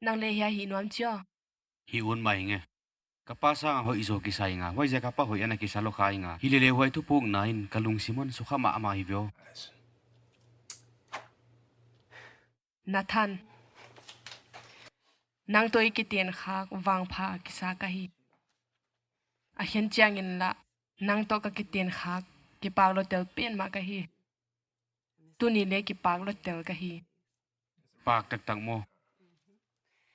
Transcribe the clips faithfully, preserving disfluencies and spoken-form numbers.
Nang leh hiai hih nuam chia. Hih un mai nge. Ka pa sang hoih zaw kisai nga. Huaiziak a pa hoih ana kisa lou kha nga. Hilele huai thupukna in ka lungsim hon sukha mahmah hi ve aw. Nathan. Nang toh i kiten khak vangpha kisa ka hi. A khen chiangin lah, nang toh ka kiten khak, kipak lou tel pen mah ka hi. Tuni leh kipak lou tel ka hi. Pak taktak maw.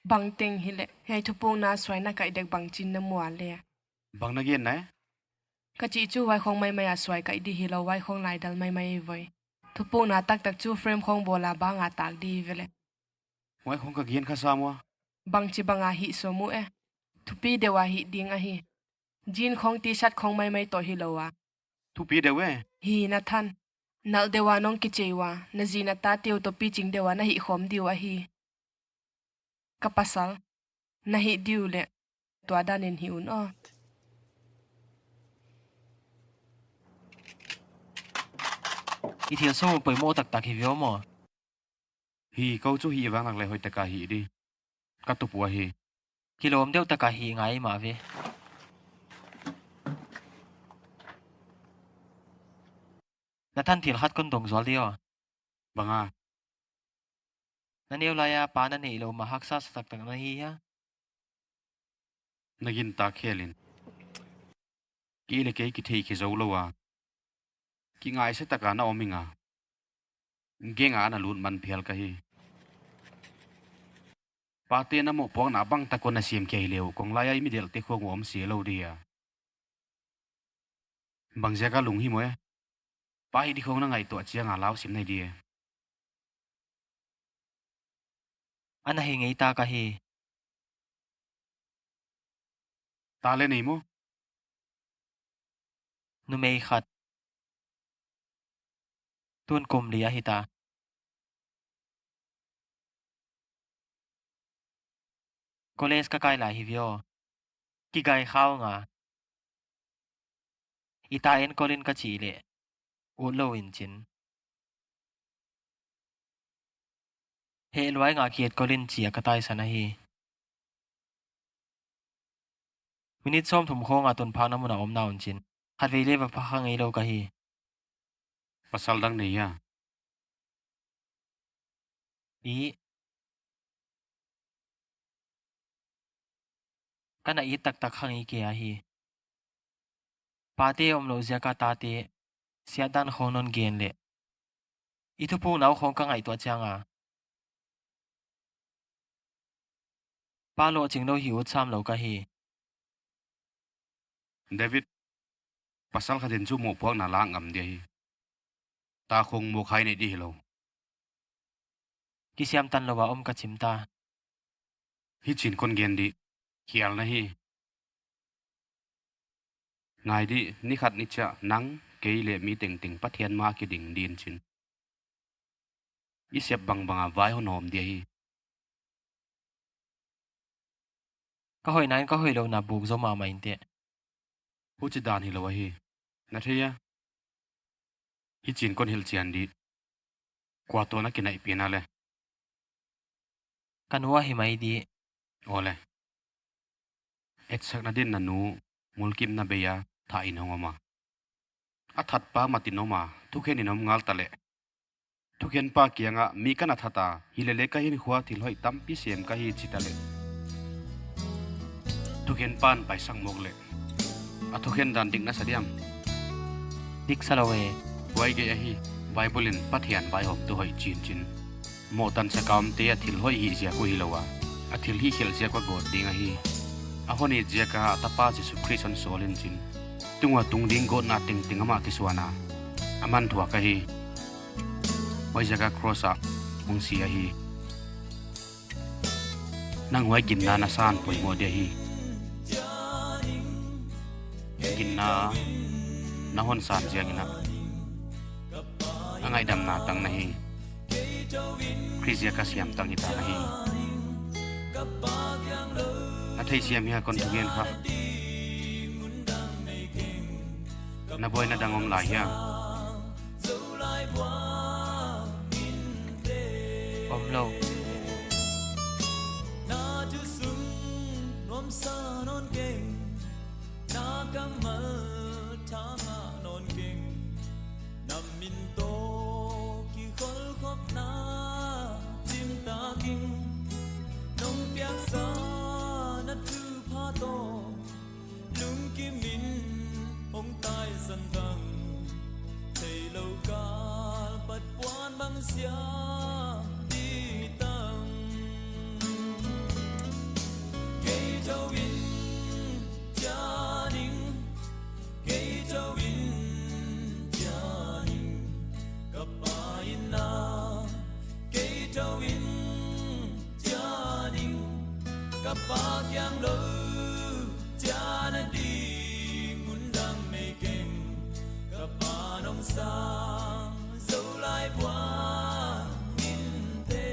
Bangteng hileh, hiai thupukna suai na kaih dek bangchin na mu a leh. Bang na gen na e? Ka chih chu huai khong maimai a suai kaih di hilou, huai khong laidal maimai voi. Thupukna taktak chu frame khong bawl a bang a tak di ve leh. Huai khong ka gen kha sam ua. Bangchi bang a hih sawm uh e. Thupi deuh a hih ding ahi. Jeans khong, T-shirt khong maimai toh hilou a. Thupi deuh e. Hi Nathan. Nalh deuh a nong kichei ua. Na zi na tate uh toh piching deuh a na hih khawm di uh ahi. Ka pasal. Na hih di uh leh. Tua dan in hih un aw. I thil sawm uh poimoh taktak hi ve aw maw. Hi, kou chu hih vang lak leh hoih taka hih di. Ka tup ua hi. Kilawm deuh taka hih ngai mah ve. Nathan, thil khat kon dong zual di aw. Bang a? Na neu lai a pa na neih louh mah haksa sa taktak na hi hia? Na gintak khel in. Kei leh kei kithei khe zou lou a. Kingaihsiat taka na om ing a. Gang a na lut man phial ka hi. Pate na mohpuakna bang tak kon na siam khia hileh uh, kong lai a i mi delhte khong uh om se lou di hia. Bangziak a lunghimawh e? Pa hih di khong na ngaihtuah chiang a lau sim nai di e. Ana hi ngei ta ka hi. Ta leh nei maw? Numei khat. Tun kum li ahi ta. College ka kai lai hi ve aw. Kigai khau nga. I ta enkol in ka chih leh. Ut lou in chin. Heh luai nga, ki enkol in chi a ka taisan ahi. Minute sawmthum khong a tunphakna mun a om na un chin. Khatvei leh va pha kha ngei lou ka hi. Pasal dang nei a? I. Ka na it taktak kha ngei kei ahi. Pate omlouh ziak a tate siatdan khong non gen leh. I thupukna uh khong ka ngaihtuah chiang a. Pa lohching lou hi ut sam lou ka hi. David, pasal khat in chu mohpuakna la ngam di ahi. Ta khong mohkhai nei di hilou. Kisiam tan lou a om ka chim ta. Hichin kon gen di, khial na hi. Ngai di, ni khat ni chiah nang, kei leh mi tengteng Pathian ma kiding din chin. I sep bangbang a vai hon hawm di ahi. Ka hoihna in ka hoihlouhna buk zou mahmah inteh. Huchi dan hilou ahi. Na thei a? Hichin kon hilhchian di. Kua toh na kinaihpih na leh? Ka nu ahi mai di. Aw leh. Etsakna din na nu, mulkimna bei a, thah in hong om a. A that pa mat in om a, thukhen in om ngal ta leh. Thukhen pa kiang ah mi ka na that a, hilele ka hinkhua thil hoih tampi sem ka hi chi ta leh. Thukhen pan paisak mawk leh. A thukhen dan dik na sa diam? Dik sa lou e. Huai gei ahi, Bible in Pathian vaihawmtu hoih chi in chin. Mohtansak a omte a thil hoih hih ziak uh hilou a, a thil hihkhelh ziak uh a gawt ding ahi. A hon it ziak a a tapa Jesu Khrist hon sawl in chin. Tung ua tung ding gawtna tengteng amah kisuan a, aman thuak ahi. Huaiziak a cross ah hong si ahi. Nang huai ginna na san poimoh di ahi. Ginna na hon san ziak in a, a ngaihdamna tang na hi. Khrist ziak a siam tang hita na hi. Na theisiam hia kon thugen kha? Na buaina dang om lai hia? Om lou. Sa nawn keng, na kammal tha ngah nawn keng. Na min toh kikholkhopna chim ta keng. Nong piaksa na thupha toh lungkim in hong taisan tang. Theilou kal pat puan bang siam di tang. Kei tou in chia ning, kei tou in chia ning. Ka pa in a, kei tou in chia ning. Ka pa kiang lou chia na ding mun dang nei keng. Ka pa nong sang zou lai buang in te.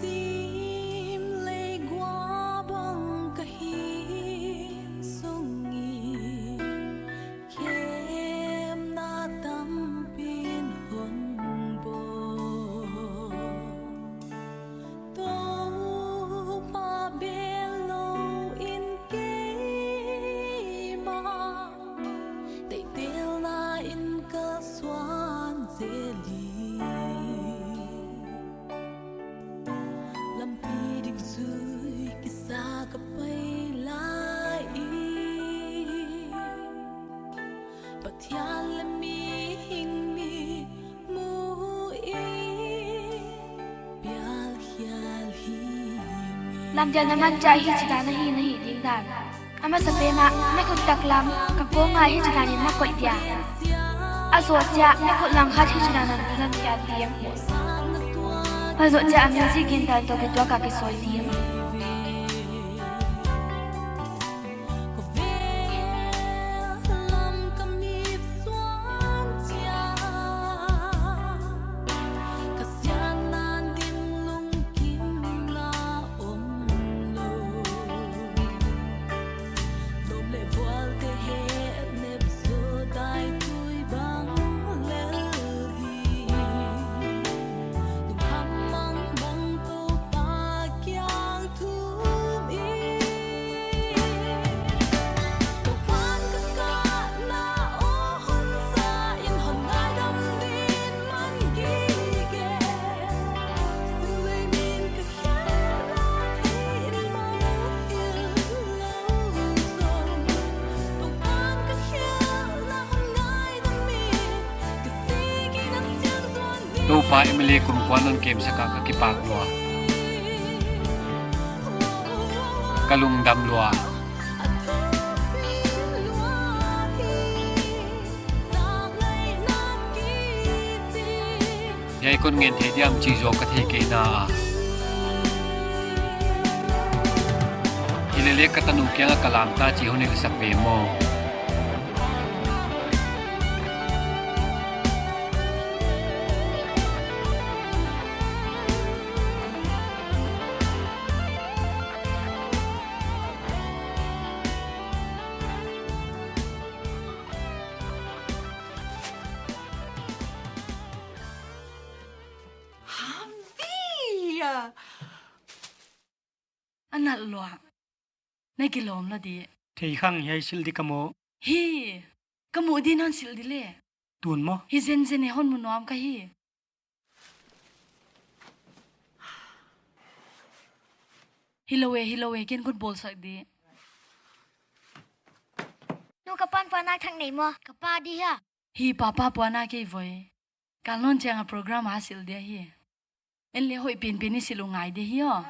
Sim lei gua bang ka hi sung in, khemna tampi'n hon bawl. Toupa bel lou in keimah, deihtelna in ka suan zel hi. Lampi ding zui kisa ka pai lai in, Pathian leh mihing mitmuh in pial hial hi. Lamdang na manchah hichi dan ahi na hih ding dan. A masapen ah na khut taklam ka kong ah hichi dan in na koih dia. A zoh chiah na khut langkhat hichi dan in na zang khial ding. A zoh chiah a music in dan toh kituak a kisawi ding. Toupa M L A kum kua non kem sak a ka kipak lua. Ka lungdam lua. Hiai kon ngen thei diam chih zaw ka thei kei na. Hilele ka tanu kiang a ka lam ta chih hon hilhsak ve maw. Havi a. A nalh lua. Na kilawm lou di. Thei khang hiai silh di ka maw. Hi. Ka muh di non silh di le. Tun maw. Hi zenzen e hon mu nuam ka hi. Hilou e, hilou e, ken kon bawlsak di. Nu ka pa'n puannak thak nei maw? Ka pa di hia. Hi papa puannak kei voi. Kal nawn chiang a program a silh dia hi. En le hoih penpen i silh uh ngai dia hi aw.